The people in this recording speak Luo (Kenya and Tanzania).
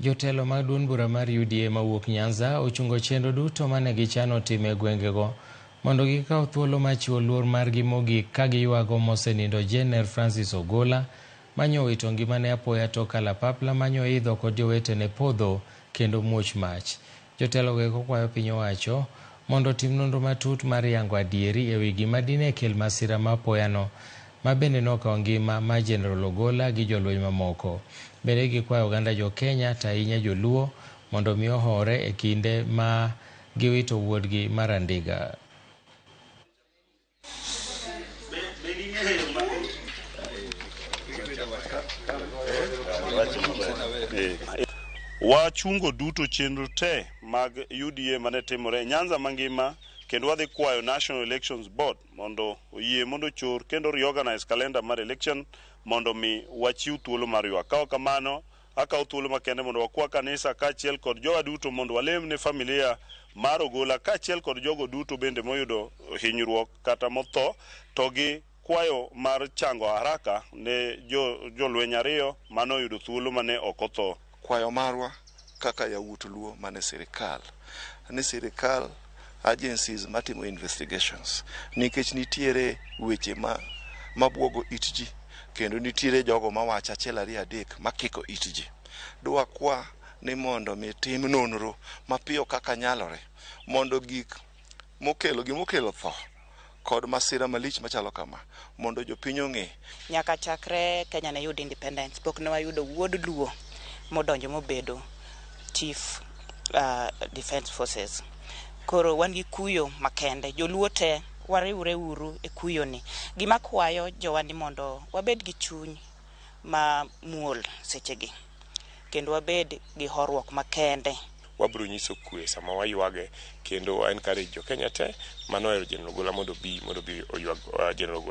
Jotelo mag duond bura mar UDA mawuok Nyanza ochungo chenro duto mane gichano timo e gwengego mondo gikaw thuolo mar chiwo luor margi mogik ka giywago mosenindo Jener Francis Ogola manyowito ngimane apoya tok kalapapla manyoidho kod jowetene podho kendo muoch mach. Jotelo go eko kwayo piny owacho mondo otim nonro matut mar yango adieri ewi gima dine kel masira ma apoyano ma bende nokawo ngima mar Jeneral Ogola gi jolweny mamoko. Bende gikwayo oganda jo Kenya to ahinya joluo mondo mi ohore e kinde ma giwito wuodgi mar Andiga. Wachungo duto chenro te mag UDA mane timore e Nyanza mangima kendo wadhi kwayo National Elections Board mondo oyie mondo ochor kendo reorganize calendar mar election mondo mi wachiw thuolo mar ywak. Ka ok kamano, akawo thuolo makende mondo wakwa kanisa kaachiel kod jowa duto mondo walem ne familia mar Ogola kaachiel kod jogo duto bende moyudo hinyruok kata motho to gi kwayo mar chango haraka ne jolweny ariyo mane oyudo thuolo mane ok otho. Kwayo marwa kaka yawuot Luo mane sirikal ni sirikal agencies matimo investigations nikech nitiere weche ma mabuogo it ji kendo nitiere jogo mawacho achiel ariyo adek makiko it ji. Dwakwa ni mondo mi tim nonro mapiyo kaka nyalore mondo gik mokelo gimokelo tho kod masira malich machalo kama mondo jopiny ong'e. Nyaka chakre Kenya ne yud independence pok ne wayudo wuod Luo modonjo mobedo chief defense forces. Koro wan gi kuyo makende. Joluo te wariwre uru e kuyo ni. Gima kwayo jowa ni mondo wabed gi chuny ma muol sechegi kendo wabed gi horuok makende. Wabiro nyiso kwe sama waywage kendo wa encourage jo Kenya te manohero General Ogola mondo obi oywag General Ogola.